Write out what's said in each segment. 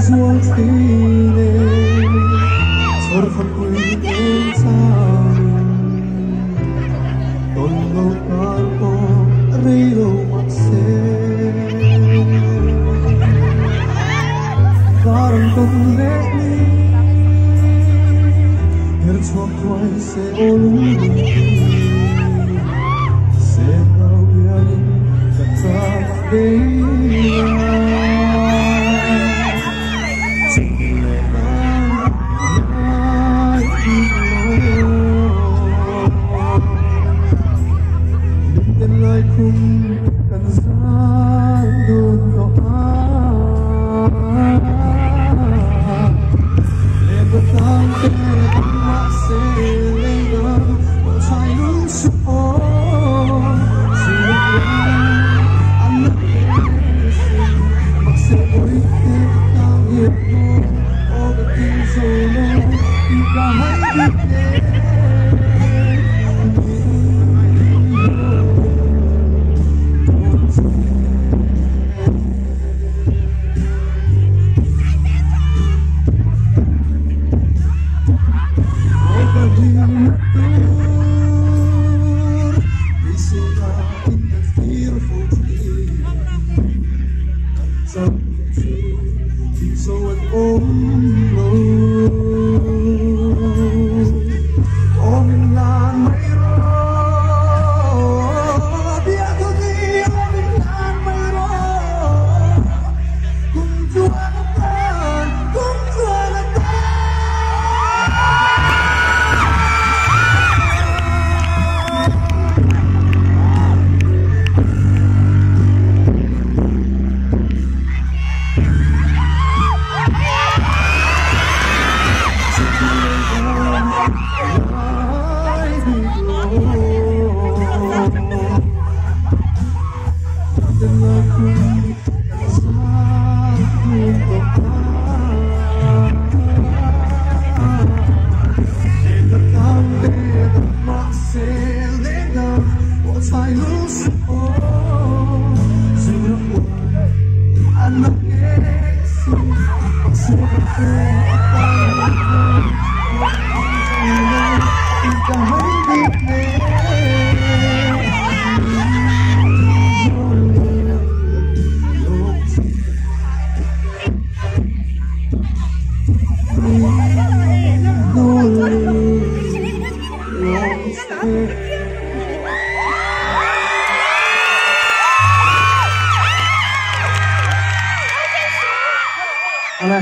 Zual thin e, chhawrkhawpui eng changin tawn lo kar pawh rei lo mah se. Kar an tawn leh ni, her chhuak thuai se aw lungdum hi. Se kau bialin ka chak bei a. Awle,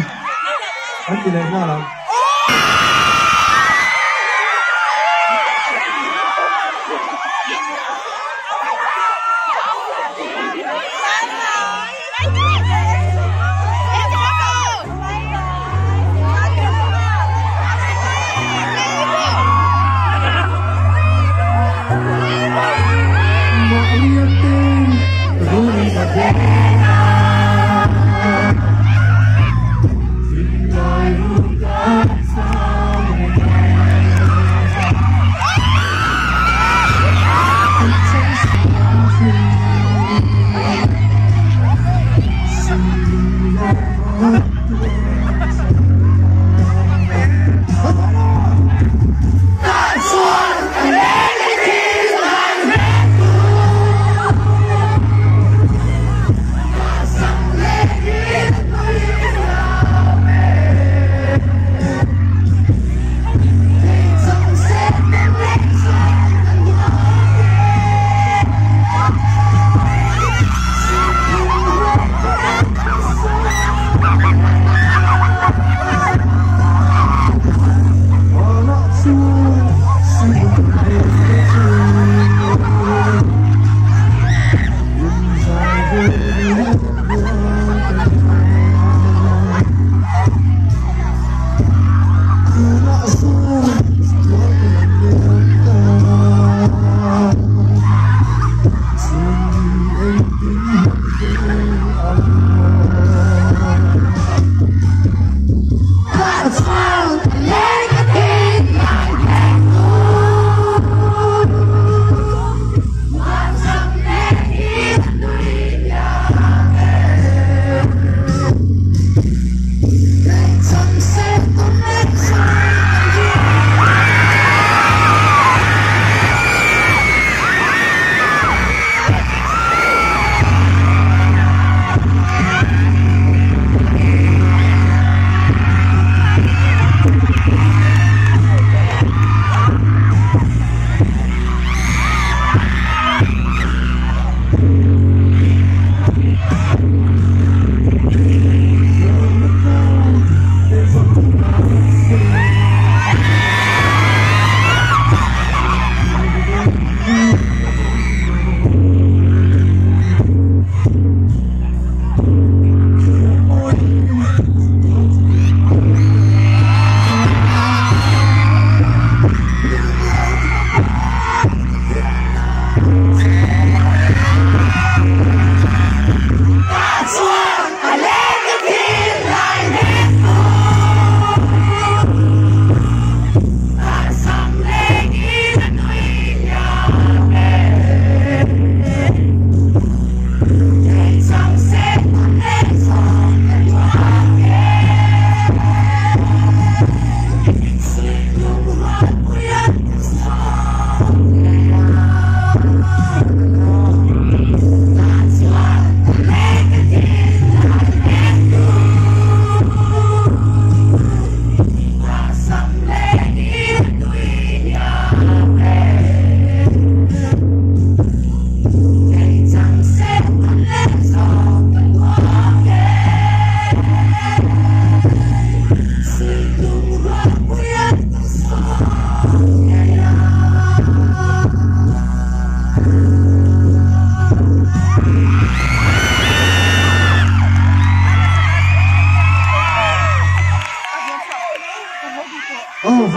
kan ti leh nghal ang.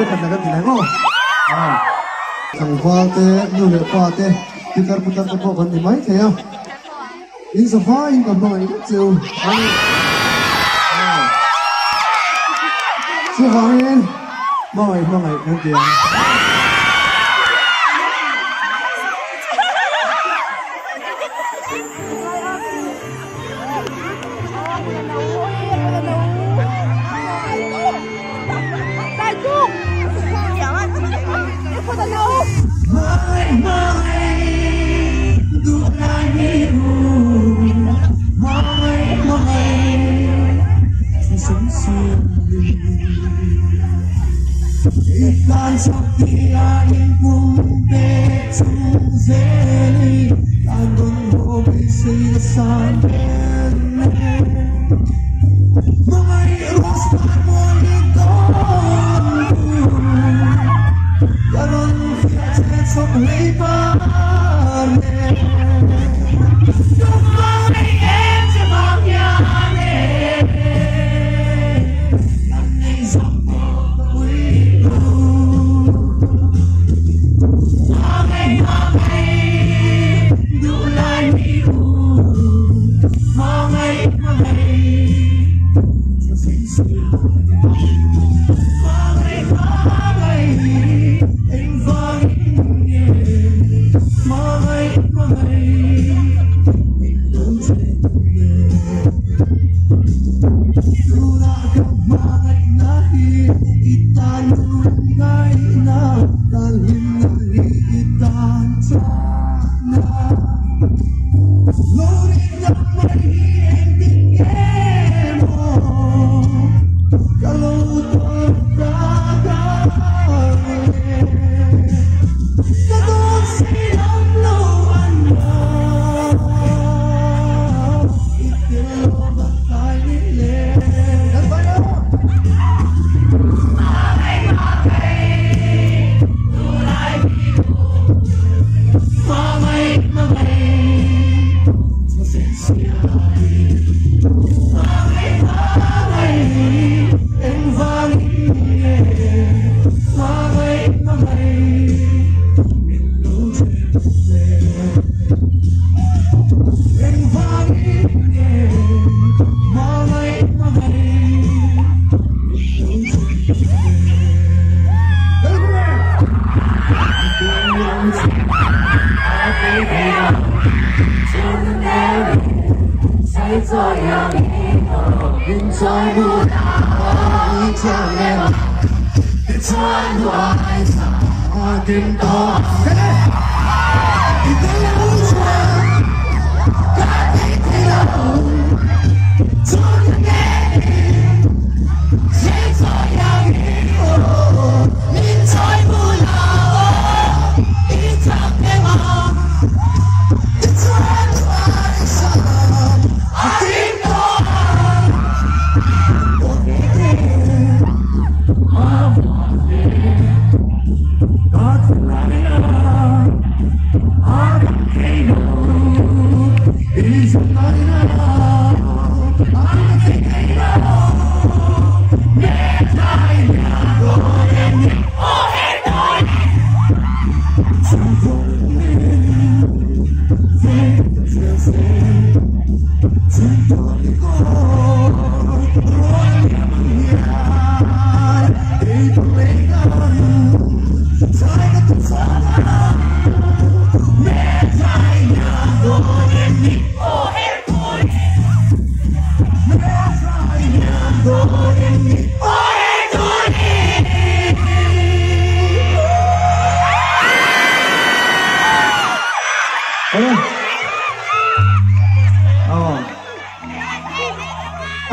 Vawikhat na kan ti leh maw? Tlangval te, nu leh pa te, pitar putar te pawh kan ni mai thei a. In za vaiin ka hmangaih vek che u a ni. Chuvangin hmangaih hmangaih kan ti ang.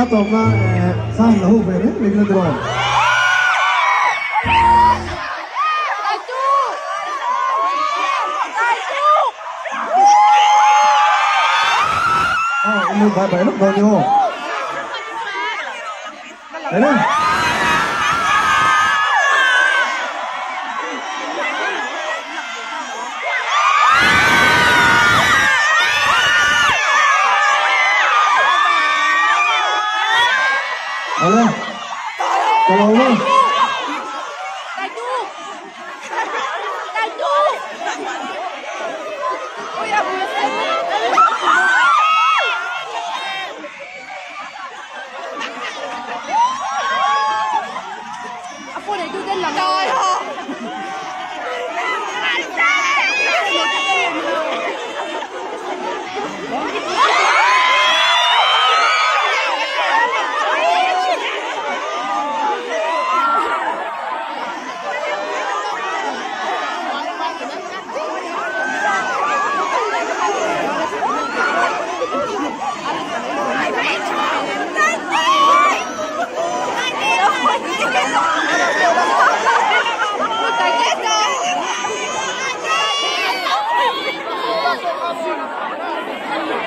A tawpna thla la ho ve reng reng ila tiraw. Aw in lo bai bai lawk dawn ni aw. Ene. Awle. Ka lo maw.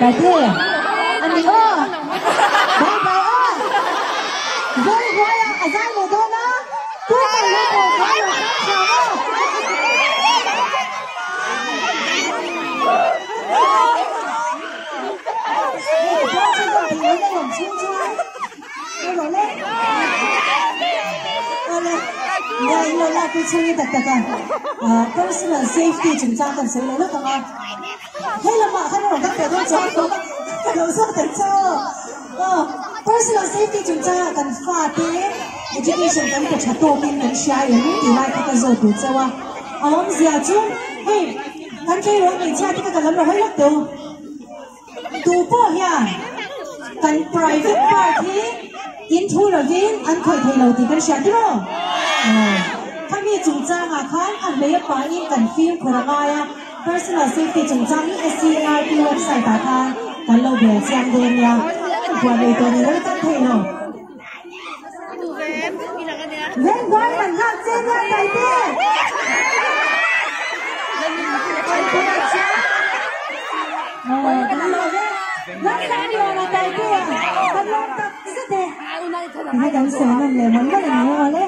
Tate, a ni aw. Bye bye aw. Zawi hnuaiah a zai leh dawn a, tu mai lo pawh hnuai lo hram hram aw. Hei ka puan chu zawm thei lo na lawm chhung chuan ka rawh le. Awle, nia in lo lak pui chhung hi tak tak a, personal safety chungchang kan sawi lo lawk ang a. Hei lamah khan rawn kal teh dawn chuan ka lo zawk ta che aw. Aw, personal safety chungchangah kan fate education kan pe tha tawkin kan hria em tih lai kha ka zawt duh chauh a. A awmzia chu hei kan tleirawl hmeichhia te kha ka lam rawn hawi lawk teh u. Tu pawh hian kan private part hi in thu lovin an khawih thei lo tih kan hria tiraw? Aw, khami chungchangah khan a hmei a pahin kan fimkhur a ngai a. Personal safety chungchang hi SCERT website ah khan kan lo bel chiang dawn nia, buai nei tawh ni lo i kal thei lo. Veng buai kan nghak che nia Taite! Kan lawm e, Lalsangliana Taite a kan lawm tak zet e. Tinge kan sawi nawn leh mawlh mawlh a ni aw le.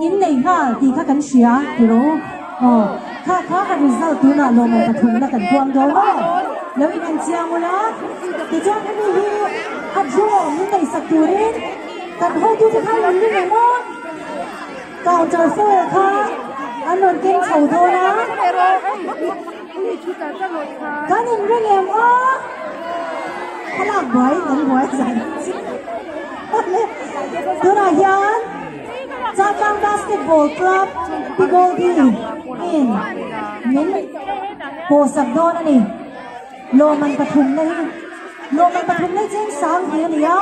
In nei nghal tih kha kan hria tiraw? Aw, kha kha a result tunah lawmawm pathumna kan puang dawn aw. Lo in en chiang ula, tichuan hemi hi a draw min neihsak turin kan hotute kha rawn ring em aw? Counter foil kha an rawn keng chho dawn a. Kan inring em aw? Thlalak buai kan buai zan Tunah hian Chaltlang Basketball Club Pi Goldie in min pawhsak dawn a ni. Lawmman pathumna hi Lawmman pathumna hi cheng sang tih a ni a.